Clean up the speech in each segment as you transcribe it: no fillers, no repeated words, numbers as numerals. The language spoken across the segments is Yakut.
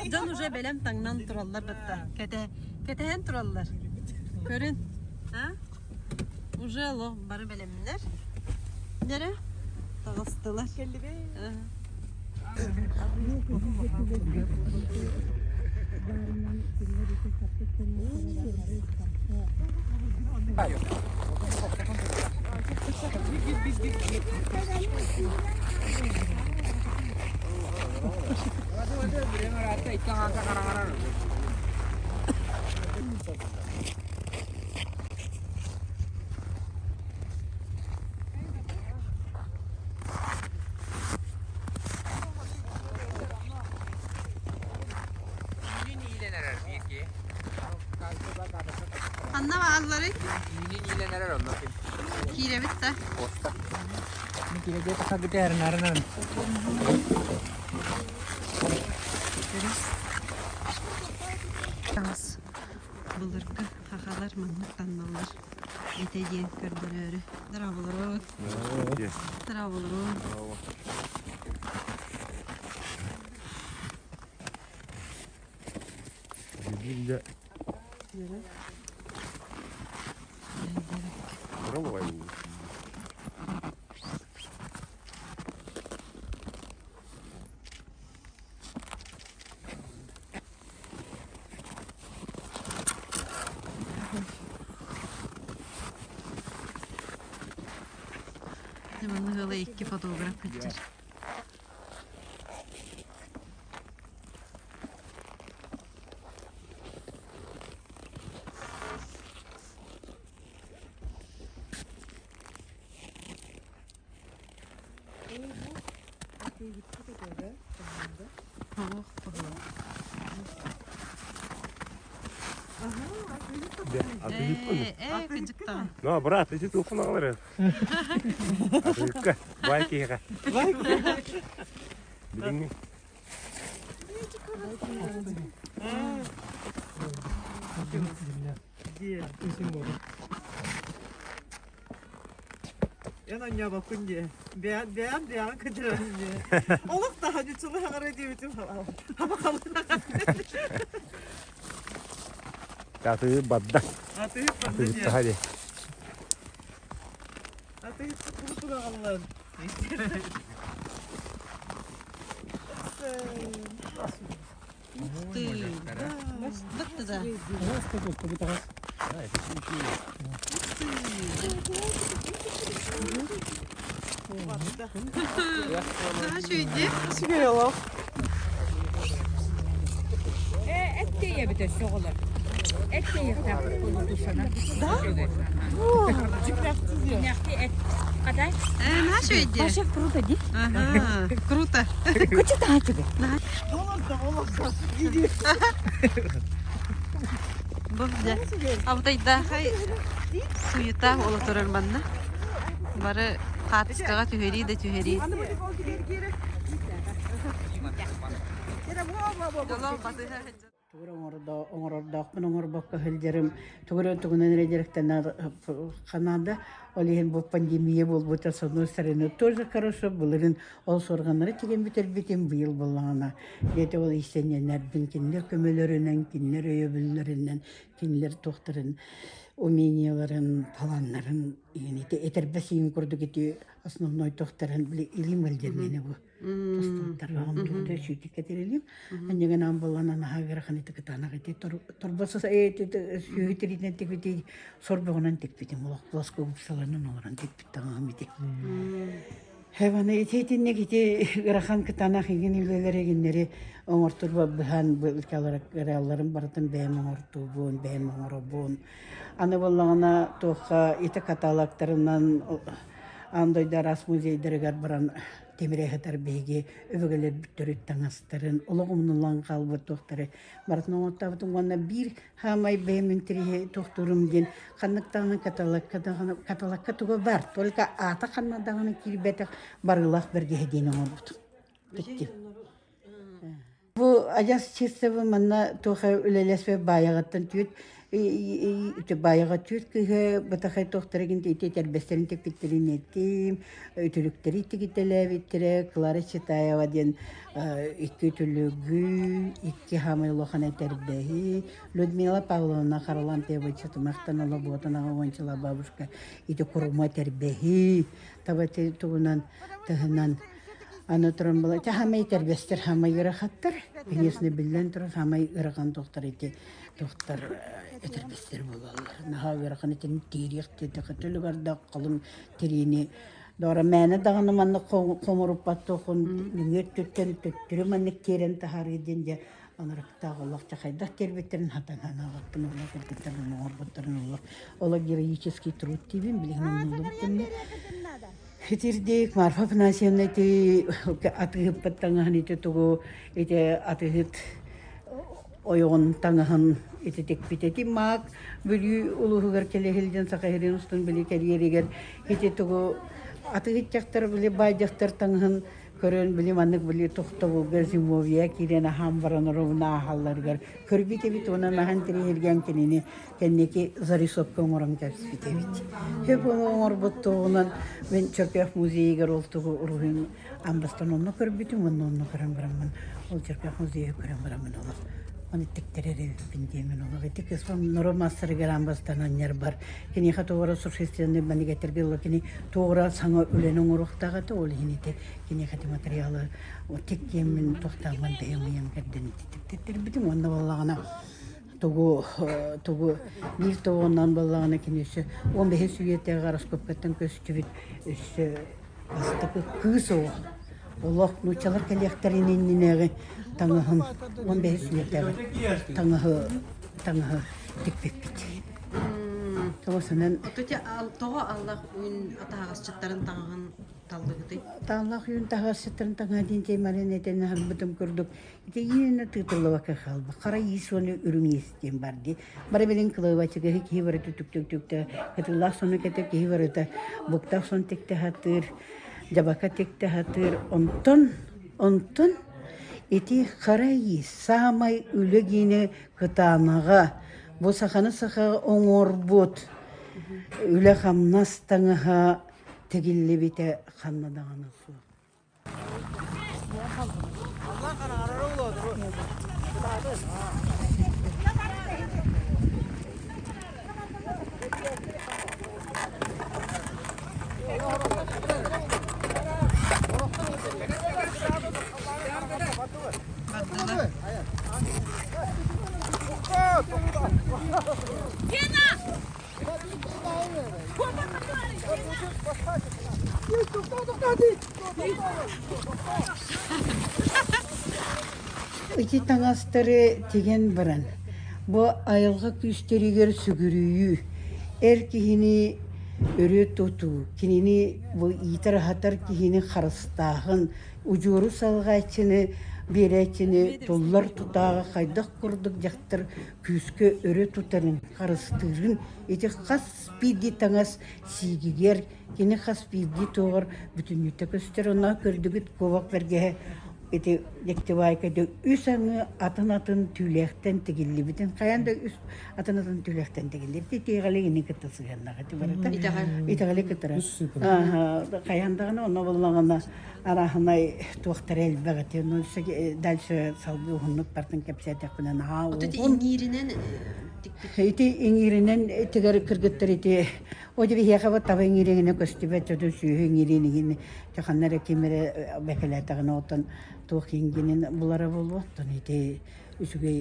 Дьон уже бэлэм таҥнан тураллар бытта. Кэтэ, кэтэһэн тураллар. Көрүн. А? Уже олох бары бэлэмнэр. Дэрэ таҕыстылар. Ханна баалларый? Киирэбит да? Таҥас былыргы хахалар маннык танналлар этэ диэн көрдөрөөрү. Здраволорут. Здраволорут. Маннык ыала икки фотограф кыччар. Ээ, кыдьыктаҕын. Ну, брат, иди туохун аҕалар. Атыыкка, бай киһиэхэ. Билиҥҥи. Эн анньаабаккын дии. Бэйэн бэйэн бэйэҕин кыдьырарын дии. Олох таһа дьучулу хаҕара диэбитим хаба халына. Атыы бадда. Атыы бадда дии. Атыы дии. Атыы кулутугаҕаллан. Ух ты! Бытты да. Үчүгэй Үчүгэй олох. Эттиэйэбит өссө оҕолор. Эттиэйэхтээхпит буолуо Да? Дьиҥнээхти эт. Хадай? Э, наша идея. Вообще круто, ди. Ага, круто. Кучу тебе. Бу дьэ. Абытайдаахай суета ола турар манна. Бары хаартыскаҕа түһэрии да түһэрии. Дьолоох батыһа сылдьар. Тугу оҥорордоохпун оҥорбокко сылдьарым, тугу эрэ тугунан эрэ дьарыктанар ханаада. Ол иһин бу пандемия буолбута с одной стороны тоже хорошо, былырын ол суорҕаннары тигэн бүтэрбитим, быйыл буоллаҕына диэтэ ол иистэнньэннэрбин кинилэр көмөлөрүнэн, кинилэр өйөбүллэринэн, кинилэр туохтарын уменияларын, талааннарын ити этэрбэс иин курдук ити основной туохтарын били илиим ыалдьар миэнэ бу. Тостуттарбаҕым тугута сүүтүк кэтирилим. Анньыгынаан буоллан анаһаа ыарахан ити кытаанах ити торбос сүүһү тиритинэн тикпити сорбоҕунан тикпитим олох плоскогубцаларынан олорон тикпит таҥаһым ити. Хэваны ити итинник ити ыарахан кытаанах игин үлэлэри игиннэри оҥортурба быһан ыралларын барытын бэйэм оҥортуубун, бэйэм оҥоробун. Аны буоллаҕына туохха ити каталогтарынан аан дойду араас музейдарыгар баран тимири сытар биһиги өбүгэлэрбит төрүт таҥастарын, олох умнуллан хаалбыт туохтары барытын оҥортообутум уонна биир хаамай бэйэм интэриэһи туохтуурум диэн ханнык даҕаны каталогка даҕаны каталогка туга баар только аата ханна даҕаны киирбэтэх барыылаах бэргэһэ диэн оҥорбутум. Бүттүм. Бу адьас чистобы манна туох үлэлэспит баайаҕыттан түөрт баайаҕа түөрт кыыһы бытахай туохтарыгын ити этэрбэстэрин тикпиттэрин этим, үтүлүктэри тигитэлээбиттэрэ Клара Читаева диэн икки үтүлүгү, икки хаамай улахан этэрбэһи, Людмила Павловна Харлампьева Чытымахтан Олобуотун аҕа уончала бабушка ити курума этэрбэһи таба тугунан тыһынан Аны туран была хамай тэрбэстэр хамай ыарахаттар. Конечно, биллэн турар хамай ыарахан тохтар ити тохтар этэрбэстэр буолаллар. Наһаа ыарахан итини тириэх диэтэхэ төлүгэрдээх халыҥ тириини Дора мээнэ даҕаны маннык хомуруппат тохун нөҥүө өттүттэн төттөрү маннык тиэрэн таһаарыы диэн дьэ анарыктаах олох дьэ хайдах тиэрбиттэрин хатан ханаабаппын олох кыргыттарын оҥорбуттарын олох олох героический труд диибин билигин оннуллубут кэмҥэ Итирдик Марфа Афанасьевна ити атыыһыппыт таҥаһын ити тугу ити атыыһыт ойоҕун таҥаһын ити тикпит ити маак Бүлүү улууһугар кэлэ сылдьан Саха сирин устун били кэлиэригэр ити тугу атыыһыт дьахтар били баай дьахтар таҥаһын көрөн били маннык били тохтобулга зимовья киирэн аһаан баран оруобуна ааһалларыгар көрбүт эбит уонна наһан тириһиргээн кинини кэнники зарисовка оҥорон кэбиспит эбит. Хөп ону оҥорбут туһунан мин Чөркөөх музейыгар ол тугу уруһуйун амбастан онно көрбүтүм уонна онно көрөн бараммын ол Чөркөөх музейы көрөн бараммын олох оны тиктэрэр эбиппин диэмин олох ити кыспам норо маастарыгар амбастан анньарбар киниэхэ туора существенный манигэтэргэ ыла кини туора саҥа үлэни оҥоруохтаах этэ ол иһин ити киниэхэ ити материалы тиккиэммин тохтооммун бэйэм ыйан кэрдэн тиктэрбитим уонна буоллаҕына тугу тугу биир тоҕоннон буоллаҕына кини өссө 15 үйэтээҕи гороскопкаттан көстүбүт өссө бастакы кыыс оҕо олох нууччалар кэлиэхтэрин иннинээҕи таҥаһын 15 үйэтээҕи таҥаһы таҥаһы тикпиппит. Тоҕо Тоҕо Аллах үүн атаҕасчыттарын таҥаһын таллыгытый? Тааллах үүн таһаҕасчыттарын таҥаһа диэн тиэмэлэн этэн аһарбытым курдук Ити иинэ тыытыллыбакка хаалбыт. Хара иис уонна үрүҥ иис диэн бар дии. Бары билин кылабачыгаһы киһи барыта түк-түк-түктэ кытыллаах сону кэтэр киһи барыта буктаах сон тикте хатыыр, дьабака тикте хатыыр. Онтон, онтон ити хара иис саамай үлэ гиинэ кытаанаҕа бу саханы саха оҥорбут үлэ-хамнас таҥаһа тигиллибитэ ханна даҕаны суох. Ити таҥастары тигэн баран, бу айылҕа күүстэригэр сүгүрүйүү, эр киһини өрө тутуу, кинини бу иитэр-аһатар киһини харыстааһын, удьуору салҕааччыны биэрээччини туллар тутааҕа хайдах курдук дьахтар күүскэ өрө тутарын, харыстыырын ити хас биирдии таҥас сиигигэр, кини хас биирдии туоҕар бүтүннүүтэ көстөр. Онно көрдүгүт куобах бэргэһэ ити дьиктибаайка үс аҥы атын-атын түүлээхтэн тигиллибитин хайаан да үс атын-атын түүлээхтэн тигиллибит итиэҕэли ини кытта сыһыаннаах ити барыта итэҕэли кытары хайаан даҕаны онно буоллаҕына арааһынай туохтара элбэх этэ ну дальше салгыы уһуннук бартын кэпсээтэхпинэ наһаа Вот ити иҥииринэн ити иҥииринэн тигэр кыргыттар ити о биһиэхэ вот таба иҥиириҥинэ көстүбэт чөтө сүөһү иҥиирин иҥин ханна эрэ ким эрэ бэкэлээтэҕинэ оттон туох иҥгинин булара буолуо оттон ити үчүгэй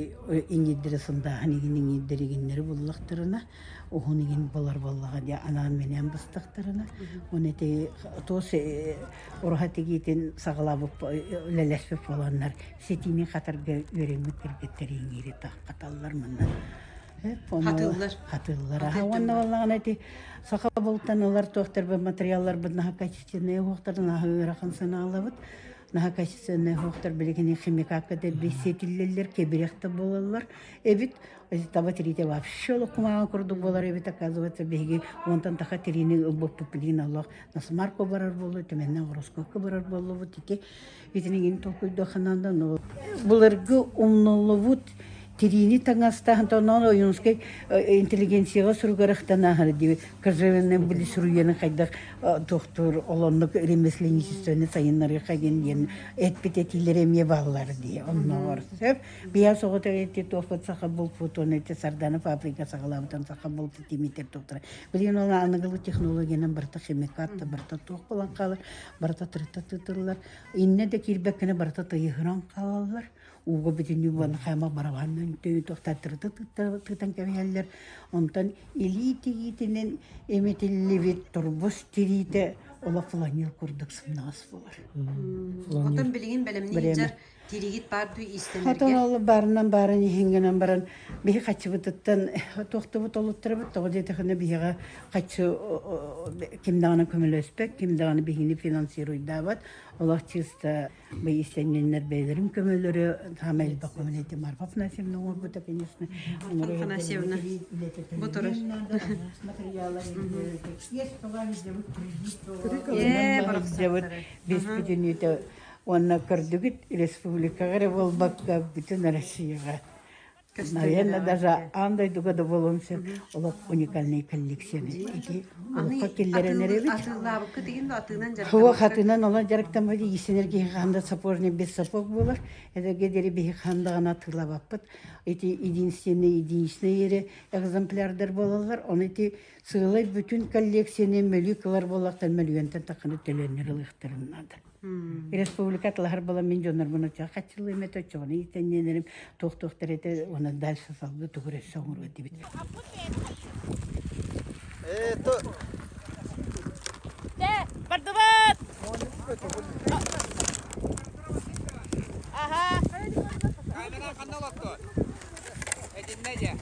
иҥиирдэрэ сындааһын игин иҥиирдэр игиннэри буллахтарына уһун игин булар буоллаҕа дии анаан-минээн быстахтарына уонна ити туос ураһа тигиитин саҕалаабыт үлэлэспит буоланнар ситиини хатарга үөрэммит кыргыттар иҥиири хаталлар манна Хатыллар. Хатыллар. Уонна буоллаҕына ити саха бултан ылар туохтарбыт материалларбыт наһаа качественные уохтарын наһаа ыарахан санаалабыт. Наһаа качественнай оһохтор билигин химикакка дэлби сиэтиллэллэр, кэбирэх да буолаллар эбит. Таба тириитэ вообще олох кумааҕы курдук буолар эбит, оказывается, биһиги уонтан таха тириини ылбыппыт билигин олох насмарко барар буолла, түмэннэн гороскопка барар буоллубут ити. Итинигин толкуйдуохханан да, былыргы умнуллубут тириини таҥастаан тонон Ойуунскай интеллигенцияҕа суругарахтан ааһар диэбит кожевенный были суруйаны хайдах туохтуур олоннук ремесленничествоны сайыннарыахха диэн диэн эппит этиилэр эмиэ бааллар дии оннооҕор сөп биас оҕото эти туохпут саха булпут уонна эти сардана фабрика саҕалаабытын саха булпут тимитер туохтара билигин ол аныгылы технологиянан барыта химикат да барыта туох буолан хаалар барыта тырыта тытыллар иннэ да киирбэккинэ барыта тыйыһыран хаалаллар ууга бүтүннүү буолан хаама барабаанынан тохтаттырыта тыытан кэбиһэллэр. Онтон илии тигиитинэн имитиллибит турбус тириитэ олох фланель курдук сымнаҕас буолар. Отон билигин бэлэмниир тиригит баар дуу иистэнэргэ? Хотон ол баарынан баарын иһин гынан баран биһи хаччыбытыттан туохтубут олуттарабыт тоҕо диэтэхинэ биһиэхэ хаччы ким даҕаны көмөлөспөт, ким даҕаны биһигини финансируйдаабат. Олох чисто Иистэнньэннэр бэйэлэрин көмөлөрө саамай элбэх көмөнү ити Марфа Афанасьевна оҥорбута, конечно. Марфа Афанасьевна бу турар. Біз бүтүнүүтэ уонна көрдүгүт республикаҕа эрэ буолбакка бүтүн Россияҕа Наверное, даже аан дойдуга да буолуон сөп олох уникальный коллекцияны ити олоххо киллэрэн эрэбит. Атыылаабыкка тигин да атыынан Хуох атыынан олон дьарыктаммыт иисэнэр киһи хаанда сапожник без сапог буолар. Эдэргэ диэри биһи хаандаҕына атыылабаппыт. Ити единственный единичный эрэ экземплярдар буолаллар. Ону ити сыалай бүтүн коллекцияны мөлүү кылар буоллахтан мөлүйүөнтэн тахханы төлөннөр ылыахтарын наада. Республика атылаһар буолан мин дьоннорбун оччоҕо хаччылыым этэ, оччоҕуна иитэнньэнэрим, туох-туохтар этэ, уонна дальше салгыы тугу эрэ өссө оҥоруо этибит. Бардыбыт! Аха. Камера ханна олотто? Этинне дьэ.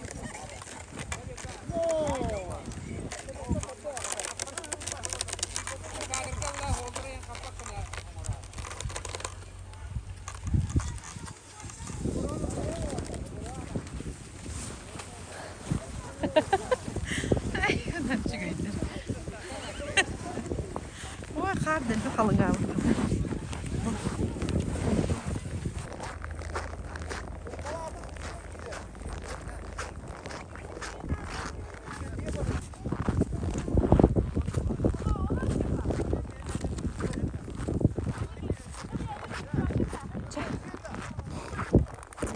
Ой, хаар дэлби халыҥаабыт.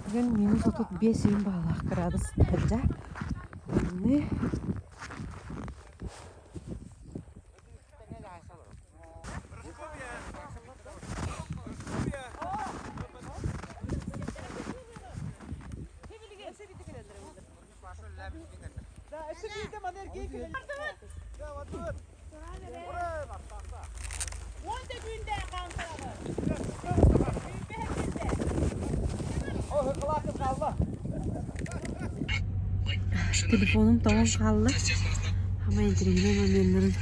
Бүгүн минус 35 иин баалаах кыраадыс таһырдьа. Аны Телефонум тоҥон хаалла. Хамай интириэһинэй моменнарын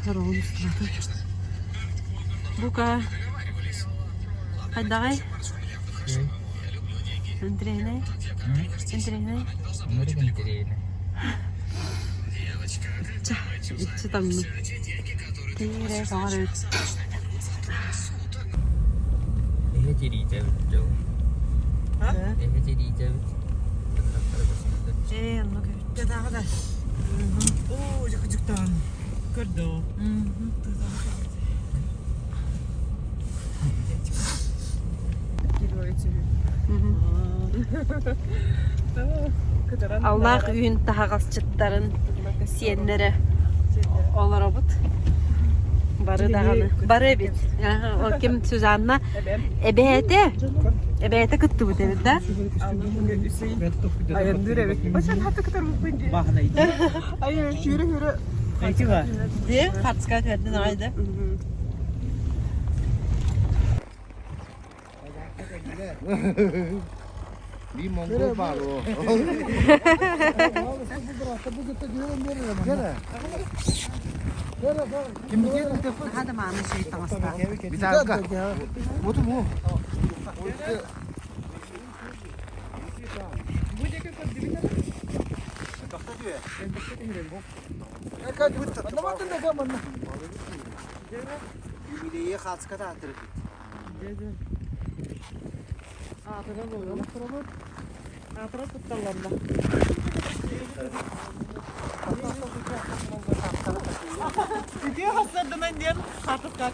сороҕун устубатым. Бука хайдаҕай? Интириэһинэй? Интириэһинэй? Иччи таҥным. Тиирэ саҥар эбит. Эһэ тириитэбит дьол. Эһэ тириитэбит. Ээ, оннук эбит. Дьатааҕы да. Оо, дьукучуктаан. Көрдөө. Аллаах үүн таһаҕасчыттарын сиэннэрэ олоробут. Бары даҕаны. Бары эбит. Ол ким Сюзанна эбээтэ. Эбээтэ кыттыбыт эбит да? Айандыр эбит. Де, хатска көрдүн аҕайда. Биир монгол баар о. Наһаа да мааны чэй таҥастаах. Аатыра тутталланна. Үтүө хасарданан диэн хаатыскаа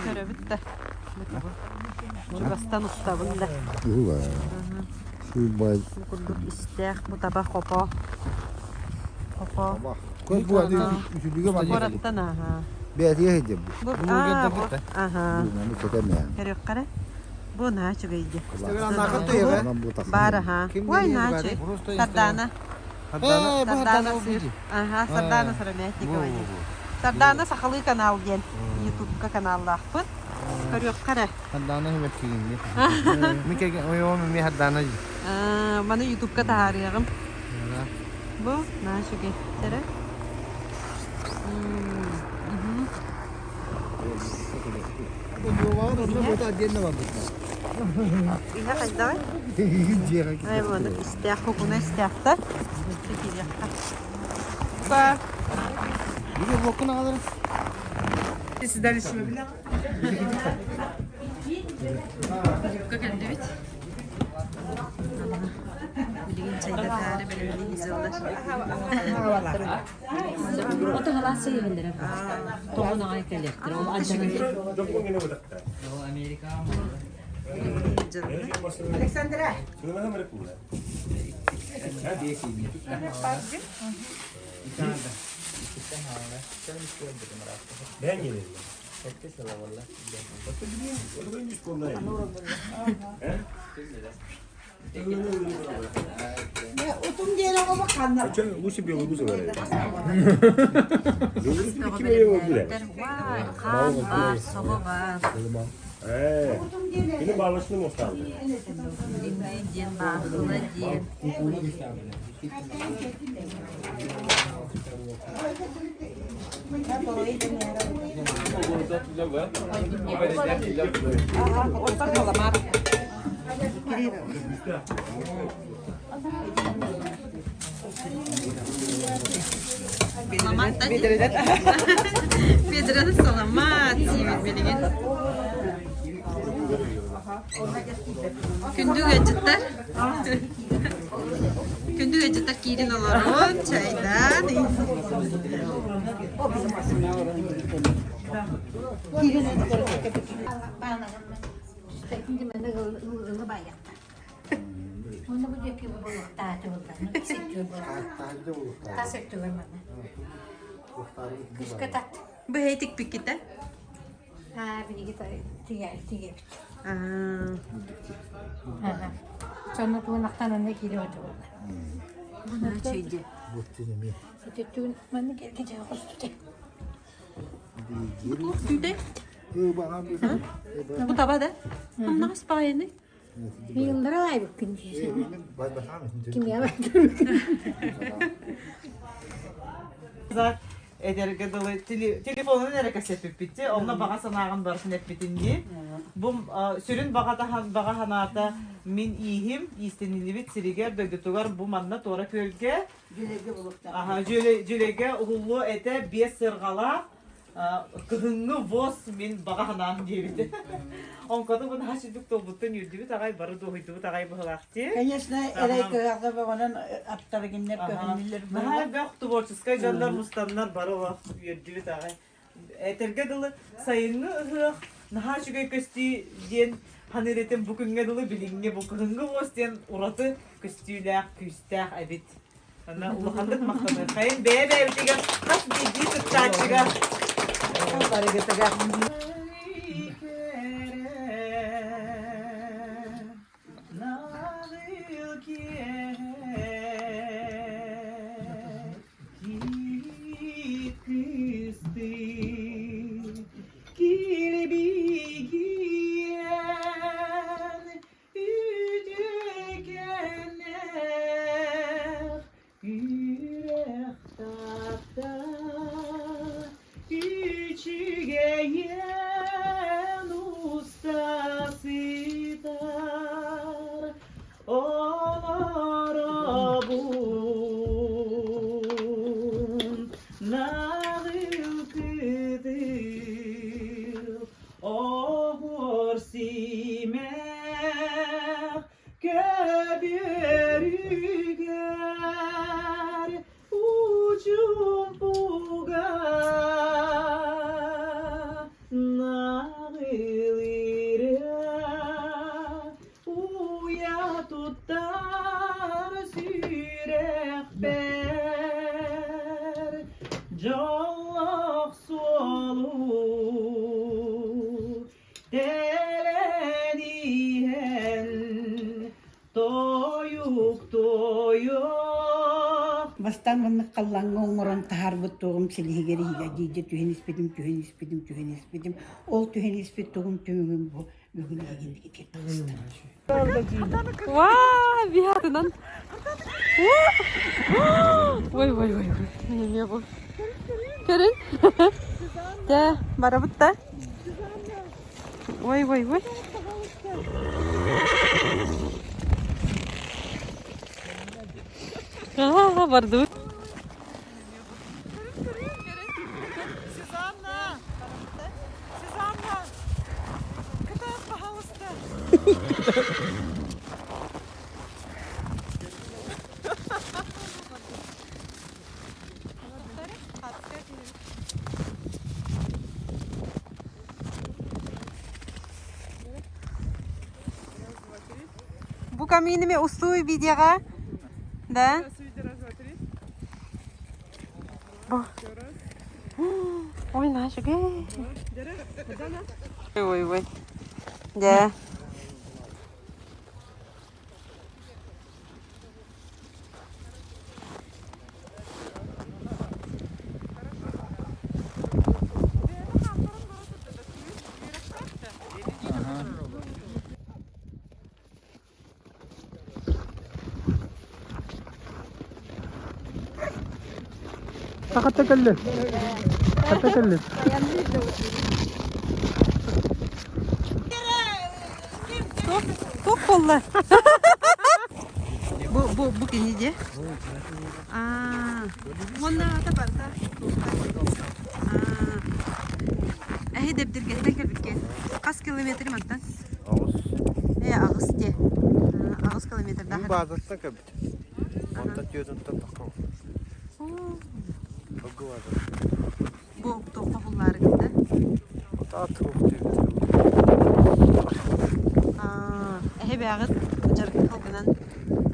Көрөбүт да. Чугастан устабын да. Сыыбай. Бу курдук истээх бу таба хопо. Хопо. Көз бу үтүлүгэ манна. Куораттан аха. Бэйэтигэ сылдьар бу. Бу аа бу аха. Маны көтөмөөн. Көрүөххэ эрэ. Бу наһаа үчүгэйди. Баар Баар аха. Ой наһаа үчүгэй. Сардаана. Сардаана сыр. Аха, Сардаана Сыромятникова диэн. Сардаана сахалыы канал диэн ютубка каналлаахпын. Көрүөххэ эрэ. Сардаана үмэккигинни. Мин кэргэн ойоҕум эмиэ Сардаана дии. Маны ютубка таһаарыаҕым. Бу наһаа үчүгэй. Сэрэ. Иһэ хайдаҕый? Ай, буону истээх, кукуна истээхтэр. Киириэххэ. Ба. Кулуупка кэллибит. Билигин чайдатаары бэлэмнии сылдьар. Ото халаас сыйыһыннара тоҕон аҕай кэлиэхтэр. Ол адьаҥын Александра! Утум диэн оҕо ханна? Лучше белый гузо Вай, хаан бар, собо бар. Кини балышны мосталды. Диэн баахыла диэн. Саламат да Бедрени саламат диибит билигин. Күндү ыалдьыттар. Күндү ыалдьыттар киирин олорун, чайдан. Бэйэтик пиккитэ. Бу туох түүтэй? Бу таба да? Умнаҕас баҕайыный? Эдэргэ дылы телефонун эрэ кэсэппиппит онно баҕа санааҕын барытын эппитин дии. Бу сүрүн баҕа санаата мин ииһим иистэниллибит сиригэр дойдутугар бу манна туора күөлгэ Дьүлэйгэ уһуллуо этэ биэс сырҕалаах кыһыҥҥы воз мин баҕа санаам диэбитэ. Оҥкото бу наһаа сүрдүк туолбуттан үөрдүбүт аҕай, бары дуоһуйдубут аҕай быһылаах дии. Конечно, эрэй кыһалҕа бөҕөнөн аттарыгыннар көһүннүлэр. Наһаа элбэх творческай дьоннор мустаннар бары олох үөрдүбүт аҕай. Этэргэ дылы сайыҥҥы ыһыах наһаа үчүгэй көстүү диэн ханыыр этим бу күҥҥэ дылы билиҥҥи бу кыһыҥҥы воз диэн ураты көстүүлээх, күүстээх эбит. Ана улаханнык махтаныаххайын бэйэ-бэйэбитигэр хас биирдии кыттааччыга Барыгытыгар. Килбигиэ. Олох суолу тэлэн иһэн тойук туойуох. Бастаан маннык халлааҥҥа оҥорон таһаарбыт туоҕум силиһигэр иһигэ дьиидьэ түһэн испитим, түһэн испитим, түһэн испитим. Ол түһэн испит тугум түмүгүм бу бүгүн эһигин итир таҕыста. Ваа, биһатынан. Ой, ой, ой, ой. Неме бу. Көрүн. Дэ, барабыт да. Ой, ой, ой. Аа, бардыбыт. Сюзанна! Сюзанна! Кытаат, пожалуйста! Бу каминами устуй видеоҕа. Да? Ой, нафиг. Ой, ой, ой. Да. Хатта кэллин. Хатта кэллин. Туох буолла? Бу бу бу кини дии. Аа. Уонна ата барыта. Аа. Эһи дэбдиргэттэн кэлбиккин. Хас километр мантан? Аҕыс. Ээ, аҕыс дии. 8 километрдаах. Мин баазаттан кэлбит. Онтон түөртүнтэн тахха. Огу баазат. Бу туохха буллаарыгын да? Отаа туох диэбит. Аа, эһи бэҕит дьарык халгынан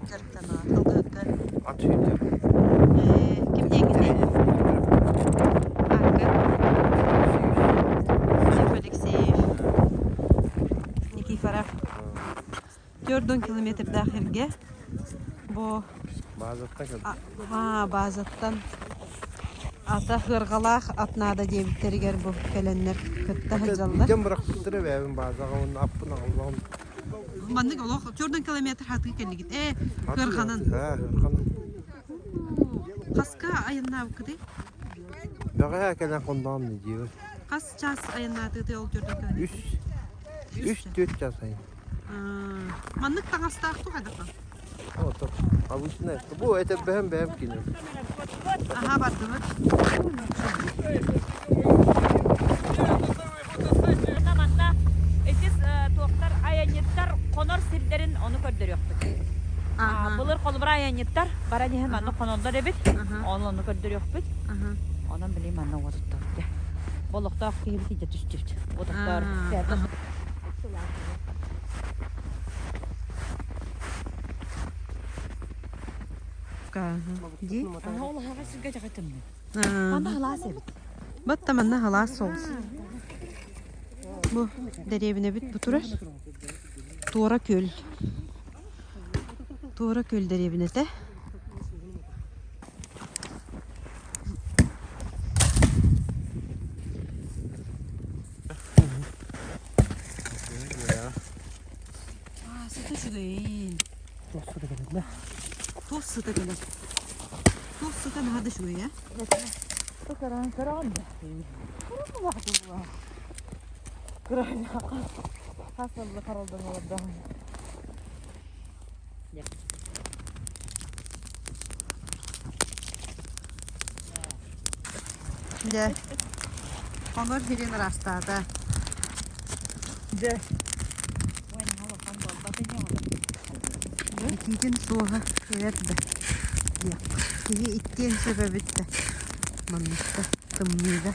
дьарыктана халгыһыкка. Ат сүүрдэр. Ээ, ким диэҥҥитий? Ааккын? Лев Алексеев. Никифоров. 40 километрдаах сиргэ бу Баазаттан кэлбит. Аа, баазаттан ата ыарҕалаах ат наада диэбиттэригэр бу кэлэннэр кытта сылдьаллар. Дьон бырахпыттара бэйэбин баазаҕа уонна аппын аҕаллаҕым. Маннык олох 40 километр хатыы кэллигит. Ээ, ыарҕанан. Аа, ыарҕанан. Хаска айаннаабыккытый? Бэҕэһээ кэлэн хонноҕум диибин. Хас чаас айаннаатыгытый ол 40 километр? Үс. Үс түөрт чаас айан. Маннык таҥастаах туох айдахха? Вот, обычно. Бу это бэһэм бэһэм кино. Аха бардыбыт. Манна ити туохтар айанньыттар хонор сирдэрин ону көрдөрүөхпүт. Былыр холобура айанньыттар баран иһэн манна хоноллор эбит. Ону ону көрдөрүөхпүт. Онон билим манна уотуттабыт. Олохтоох киһибит идэ түстүбүт. Отохтоор. Дии. Ол аһаҕас сиргэ дьаҕайтымны. Манна халаас эбит. Батта манна халаас соҕус. Бу дэриэбинэбит бу турар. Туора күөл. Туора күөл дэриэбинэтэ. Аа, сыта үчүгэйин. Туох сыта кэлэр да? Туох сыта кэлэр? Туох сыта наһаа да үчүгэй, ээ? Көрөн көрөҕүн да. Көрөн хас сылла харалдан олордоҕун. Дьэ, хонор сирин ыраастаата. Дьэ. Итиитин суоһа эбэт да киһи иттиэн сөп эбит да манныкка тымныыга.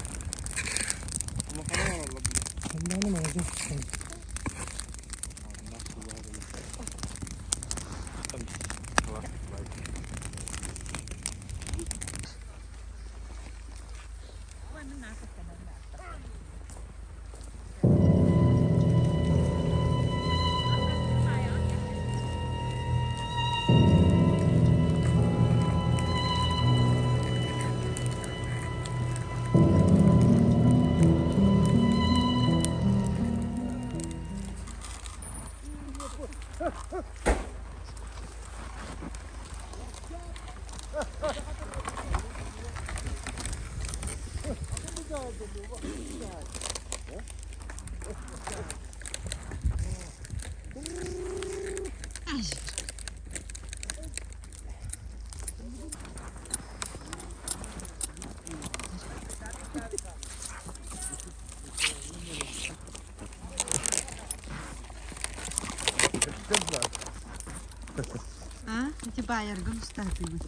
А, эти баайаргын устаатыбыт.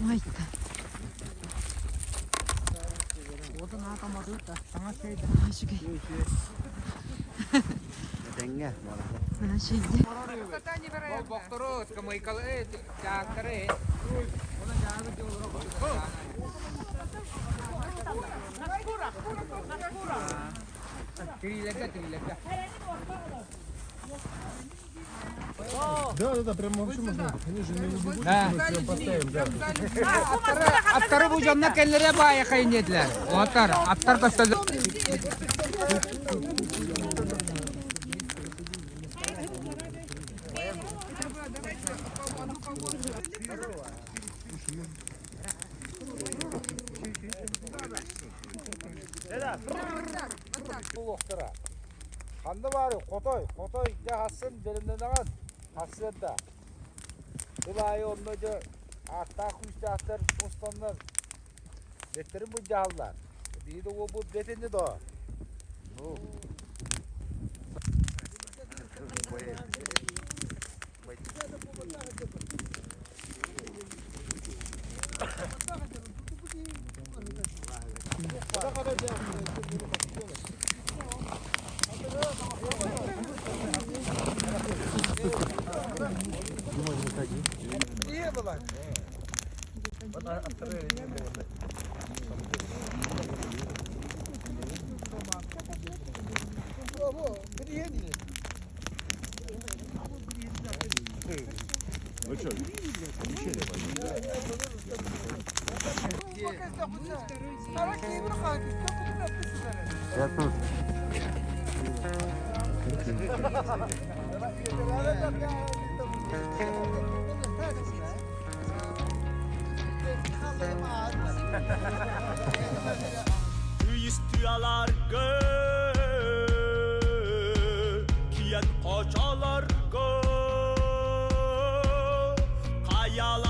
Майта. Үчүгэй. Тэҥҥэ. Үчүгэй. Да, да, да, прямо вообще можно. Они же не убегут, мы прям поставим, да. Аттары бу дьонно кэллэрэ баайа хайнетлер. Оттар, аттар көстөлөр. Ханна баары хотой, хотой дьэ хассын бэлэмнэнэҕин хасыарда. Ыл аайы онно дьэ ааттаах күүстээхтэр мустаннар бэттэрин былдьаһаллар. Биһиги да уолбут бэт ини доо. Ну. Тыйыстыаларга киэн хочолорго хайаларга.